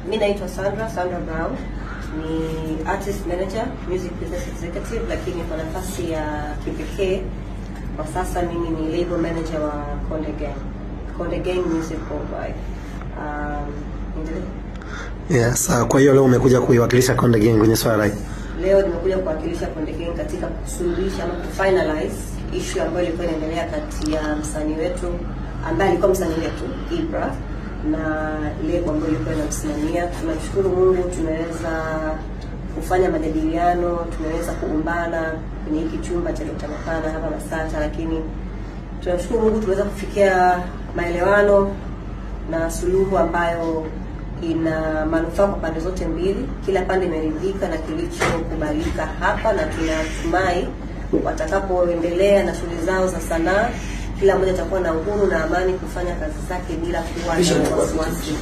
Mimi naitwa Sandra Brown, ni artist manager, music business executive, lakini kwa nafasi ya kipekee kwa sasa mimi ni label manager wa Konde Gang, Konde Gang Music Worldwide. Endelee. Yes, kwa hiyo leo umekuja kuiwakilisha Konde Gang kwenye swala hili. Leo nimekuja kuwakilisha Konde Gang katika kusuluhisha ama kufinalize issue ambayo ilikuwa inaendelea kati ya msanii wetu ambaye alikuwa msanii wetu Ibra na lebo ambayo ilikuwa inamsimamia. Tunamshukuru Mungu tumeweza kufanya majadiliano, tumeweza kuumbana kwenye hiki chumba cha Dr. Mapana hapa Masata, lakini tunamshukuru Mungu tumeweza kufikia maelewano na suluhu ambayo ina manufaa kwa pande zote mbili. Kila pande imeridhika na kilichokubalika hapa, na tunatumai watakapoendelea na shughuli zao za sanaa, kila mmoja atakuwa na uhuru na amani kufanya kazi zake bila kuwa na wasiwasi.